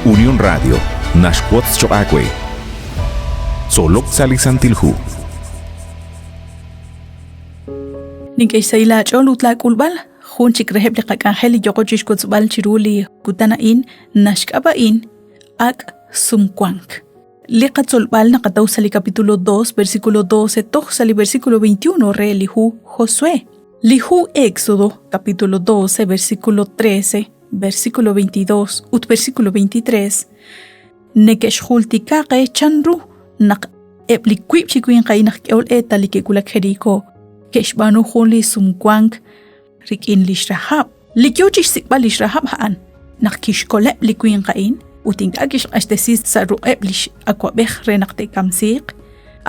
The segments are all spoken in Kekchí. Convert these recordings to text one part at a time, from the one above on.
Unión Radio naxwotz choq' aawe. Tzolok sa' li Santil Hu. Nink'e xsahil aach'ool ut laak'ulb'al jun chik reheb' li qak'anjel li yooqo chixwotzb'al chiru li kutan a'in naxk'ab'a'in Ak' Sumwank. Li qatzolb'al naqataw sa' li capítulo 2, versículo 12 toj sa' li versículo 21 re li hu Josué. Li hu Éxodo, capítulo 12, versículo 13, versículo 22 ut versículo 23 neke'xjultika qe chanru naq eb' li wiib' chi winq a'in aj k'ehol eetal li ke'wulak Jeriko ke'xb'aanu jun li sumwank rik'in li xRahab. Li yoo chixsik'b'al li xRahab a'an naq kixkoleb' li winq a'in ut ink'a' kixq'axtesi sa' ruq'eb' lix awab'ej re naq te'kamsiiq.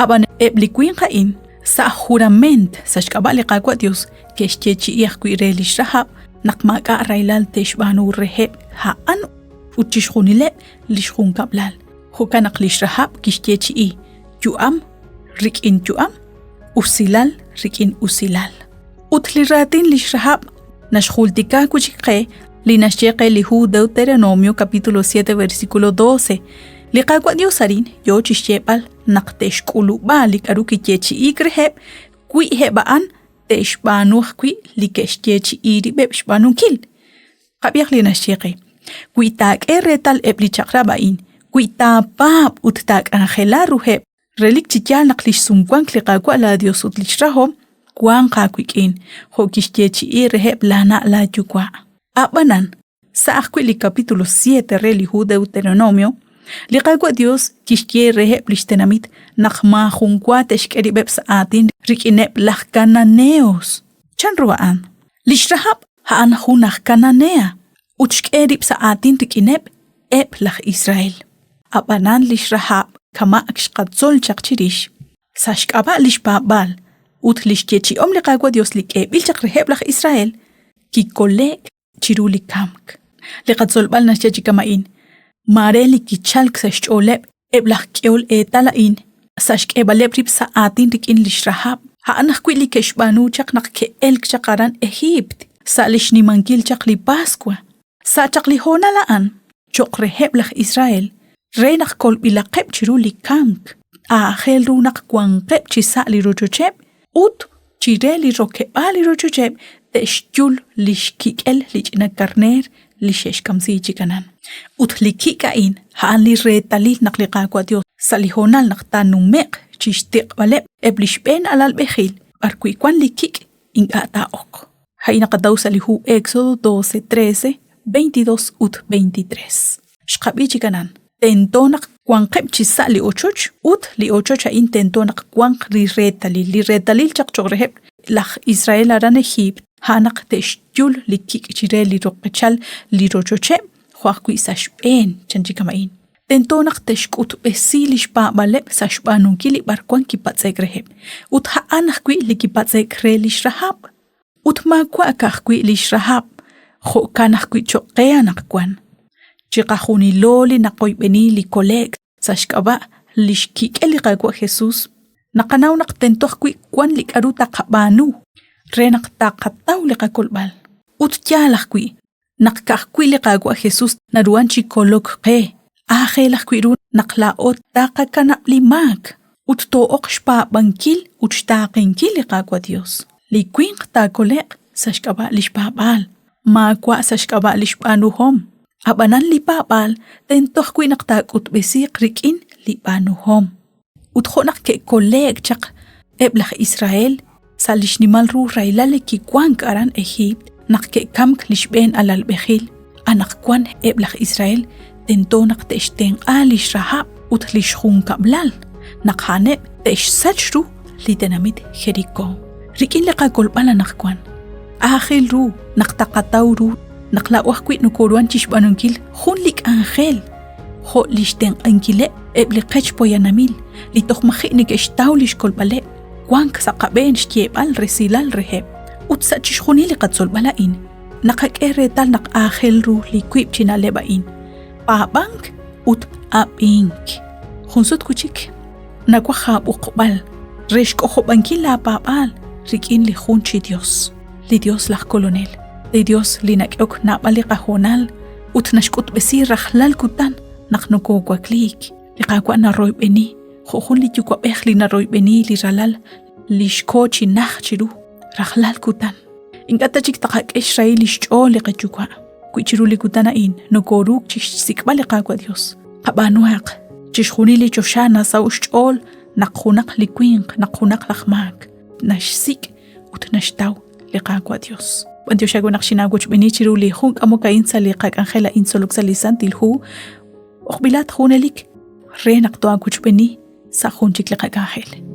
Ab'an eb' li winq a'in sa' jurament sa' xk'ab'a' li Qaawa' Dios ke'xyeechi'i ajwi' re li xRahab naq maak'a' rahilal te'xb'aanu reheb' a'an ut chixjunileb' li xjunkab'lal. Jo'kan naq li xRahab kixyeechi'i yu'am rik'in yu'am, usilal rik'in usilal. Ut li raatin li xRahab naxjultika wi' chik qe li naxye qe li hu Deuteronomio capítulo 7 versículo 12. Li Qaawa' Dios arin yoo chixyeeb'al naq te'xk'ulub'a li k'aru kiyeechi'iik reheb' wi eb' a'an te'xb'aanu ajwi' li ke'xyeechi'i rib'eb' xb'aanunkil. Qab'ihaq li naxye qe. Wi taak'e reetal eb' li chaq'rab' a'in, wi taapaab' ut taak'anjela ruheb', relik chi yaal naq lix sumwank li Qaawa' laa Dios ut lix rahom wanq aawik'in, jo' kixyeechi'i reheb' laa na' laa yuwa'. A'b'anan, sa' ajwi' li capítulo 7 re li hu Deuteronomio, li Qaawa' Dios kixye reheb' lix tenamit naq maajun wa te'xk'e rib'eb' sa' aatin rik'ineb' laj Kananeos. Chan ru a'an? Lix Rahab a'an jun aj Kananea ut xk'e rib' sa' aatin rik'ineb' eb' laj Israel. Ab'anan lix Rahab kama' ak xqatzol chaq chirix, sa' xk'ab'a' li xpaab'aal ut li xyeechi'om li Qaawa' Dios li k'eeb'il chaq reheb' laj Israel, kikole'k chiru li kamk. Li qatzolb'al naxye chi kama'in, maare li kichalk sa' xch'ooleb' eb' laj k'ehol eetal a'in sa' xk'eeb'aleb' rib' sa' aatin rik'in lix Rahab, a'an ajwi' li ke'xb'aanu chaq naq ke'elk chaq aran Ejiipt sa' li xnimankil chaq li Paswa. Sa' chaq li hoonal a'an, cho'q reheb' laj Israel, re naq kolb'ilaqeb' chiru li kamk, aajel ru naq wanqeb' chisa' li rochocheb' ut chire li rokeb'aal li rochocheb' te'xyul li xkik'el li ch'ina karneer li xe'xkamsi chi kanan. Ut li kik' a'in, a'an li reetalil naq li Qaawa' Dios sa' li hoonal naq taanume'q chi xtiq'b'aleb' eb' li xb'een alalb'ejil b'arwi' wan li kik' ink'a' taa'ok. A'in naqataw sa' li hu Éxodo 12, 13, 22 ut 23. Xqab'i chi kanan, tento naq wanqeb' chi sa' li ochoch ut li ochoch a'in tento naq wanq li reetalil. Li reetalil chaq cho'q reheb' laj Israel aran Ejiipt a'an naq te'xyul li kik' chire li roqechal li rochocheb' jo' ajwi' sa' xb'een, chan chi kama'in. Tento naq te'xk'utb'esi li xpaab'aleb' sa' xb'aanunkil li b'arwan kipatz'e'k reheb', ut a'an ajwi' li kipatz'e'k re lix Rahab. Ut maawa' ka'ajwi' lix Rahab, jo'kan ajwi' cho'q qe anaqwan. Chiqajunilo li naqoyb'eni li kole'k sa' xk'ab'a' li xkik'el li Qaawa' Jesus, naqanaw naq tento ajwi' wan li k'aru taqab'aanu re naq taqataw li qakolb'al. Ut yaal ajwi' naq ka'ajwi' li Qaawa' Jesus naruhan chi kolok qe, aajel ajwi' ru naq laa'o taqakanab' li maak ut too'oq xpaab'ankil ut xtaaqenkil li Qaawa' Dios. Li winq taakole'q sa' xk'ab'a' li xpaab'aal, maawa' sa' xk'ab'a' li xb'aanuhom. Ab'anan li paab'aal tento ajwi' naq taak'utb'esiiq rik'in li b'aanuhom. Ut jo' naq ke'kole'k chaq eb' laj Israel sa' li xnimal ru rahilal li kiwank aran Ejiipt naq ke'kamk li xb'een alalb'ejil, anaqwan eb' laj Israel tento naq te'xtenq'a lix Rahab ut li xjunkab'lal naq a'aneb' te'xsach ru li tenamit Jerikó. Rik'in li qakolb'al anaqwan, aajel ru naq taqataw ru naq laa'o ajwi' nokoruhan chixb'aanunkil jun li k'anjel jo' li xtenq'ankileb' eb' li qech poyanamil li toj maji' neke'xtaw li xkolb'aleb', wank sa' qab'een xyeeb'al resilal reheb'. Ut sa' chixjunil li qatzolb'al a'in, naqak'e reetal naq aajel ru li wiib' chi na'leb' a'in, paab'ank ut ab'ink. Jun sut wi' chik, nawaj aab'oqb'al re xk'ojob'ankil laapaab'aal rik'in li jun chi Dios, li Dios laj Kolonel, li Dios li nak'ehok naab'al li qahoonal ut naxk'utb'esi rajlal kutan. naq nokowakliik. Li Qaawa' naroyb'eni jo' jun li yuwa'b'ej li naroyb'eni li ralal li xko chi najt chiru rajlal kutan. Ink'a' ta chik taqak'e xrahil lix ch'ool li qayuwa' wi chiru li kutan a'in nokoruuk chixsik'b'al li Qaawa' Dios. Qab'aanuhaq chixjunil li choxa nasaho' xch'ool naq junaq li winq, naq junaq laj maak naxsik' ut naxtaw li Qaawa' Dios. B'antiox aawe naq xinaawochb'eeni chiru li jun k'amok a'in sa' li qak'anjel a'in tzolok sa' li Santil Hu. B'oqb'ilat junelik re naq to'aawochb'eeni sa' jun chik li qak'anjel.